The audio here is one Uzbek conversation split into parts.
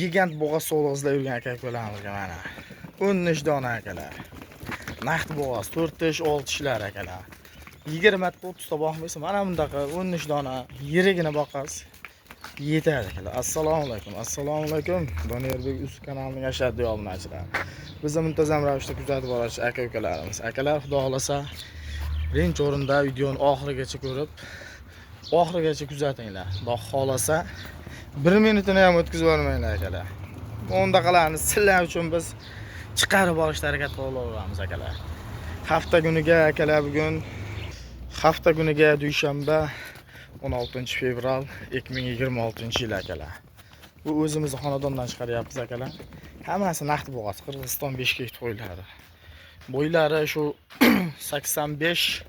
Gigant bo'g'oz sovliq izlab yurgan aka ukalarimizga mana 10 dona akalar. Naqd bo'g'oz, 4 tish, 6 tishlar akalar. 20 ta 30 ta boqmaysiz, mana bundaqa 13 dona yirigini boqasiz. Yetadi akalar. Assalomu alaykum. Assalomu alaykum. Doniyorbek uz kanalining ashaddiy obunachilari. Bizni muntazam ravishda kuzatib boruvchi aka ukalarimiz. Akalar, xudo xolasa birinchi o'rinda videoni oxirigacha ko'rib, oxirigacha kuzatinglar. Xudo xolasa bir minutini ham o'tkazib yubormanglar akalar. Bundaqalarni sizlar uchun biz chiqarib olishga harakat qilaveramiz akalar. Hafta kuniga akalar, bugun hafta kuniga dushanba, 16 fevral 2026 yil akalar. Bu o'zimizni xonadondan chiqaryapmiz akalar. Hammasi naqd bo'g'oz, Qirg'iziston Bishkek qo'ylari. Bo'ylari shu 85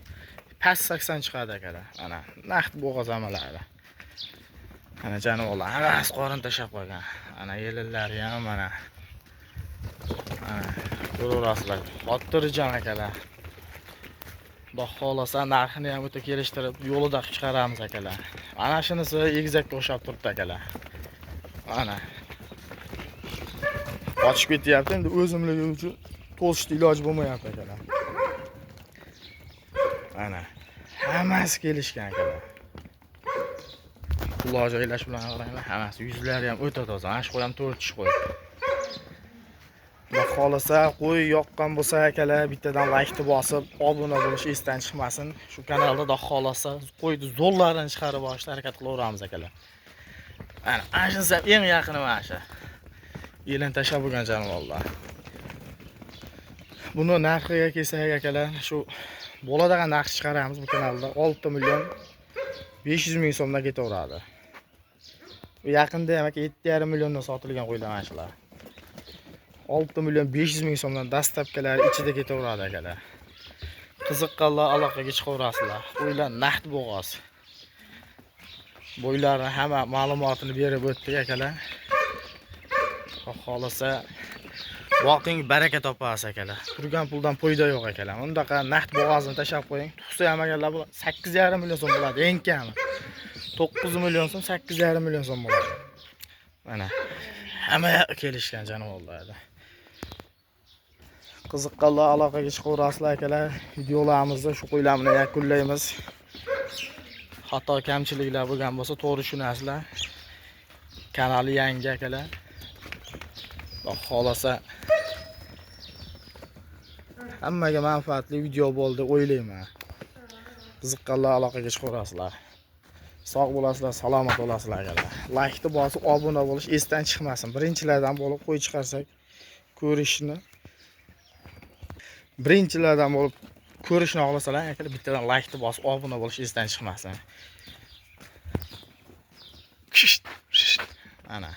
past 80 chiqadi akalar. Mana naqd bo'g'oz hammalari. Ana jonivorlar hammasi qorin tashlab qo'ygan. Ana yelinlari ham mana. Ana ko'raverasizlar. Xotirjam akalar. Xudo xohlasa narxini ham o'ta kelishtirib yo'lida qilib chiqaramiz akalar. Mana shunisi egizakka o'xshab turibdi akalar. Mana. Qochib ketyapti, endi o'zimligi uchun to'sishni iloji bo'lmayapti akalar. Mana. Hammasi kelishgan akalar. Quloq joylash bilan qaranglar, hammasi yuzlari ham o'ta toza. Mana shu qo'y ham 4 tish qo'y. Xudo xohlasa qo'y yoqqan bo'lsa akalar, bittadan laykni bosib, obuna bo'lish esdan chiqmasin. Shu kanalda xudo xohlasa qo'yni zo'rlarini chiqarib olishga harakat qilaveramiz akalar. Mana ana shunisi ham eng yaqini mana shu. Elin tashlab bo'lgan jonivorlar. Buni narxiga kelsak akalar, shu bo'ladigan narx chiqaramiz bu kanalda 6 million 500 ming so'mdan ketaveradi. Bu yaqinda ham aka 7,5 milliondan sotilgan qo'ylar mana shular. 6 million 500 ming so'mdan доставка lari ichida ketaveradi akalar. Qiziqqanlar aloqaga chiqaverasizlar. Qo'ylar naqd bo'g'oz. Bo'ylarini hamma ma'lumotini berib o'tdik akalar. Xudo xohlasa boqing, baraka topasiz akalar. Turgan puldan foyda yo'q akalar. Undaqa naqd bo'g'ozini tashlab qo'ying. Tug'sa ham akalar, bu 8,5 million so'm bo'ladi eng kami. 9 million so'm, 8,5 million so'm bo'ladi. Mana hamma kelishgan jonivorlarda. Qiziqqanlar aloqaga chiqaverasizlar akalar. Videolarimizni shu qo'ylar bilan yakunlaymiz. Xato kamchiliklar bo'lgan bo'lsa, to'g'ri tushunasizlar. Kanali yangi akalar. Xudo xohlasa hammaga manfaatli video bo'ldi o'ylayman. Qiziqqanlar aloqaga chiqaverasizlar. Sog' bo'lasizlar, salomat bo'lasizlar akalar. Laykni bosib, obuna bo'lish esdan chiqmasin. Birinchilardan bo'lib qo'y chiqarsak, ko'rishni birinchilardan bo'lib ko'rishni xohlasalar akalar, bittadan laykni bosib, obuna bo'lish esdan chiqmasin. Ana.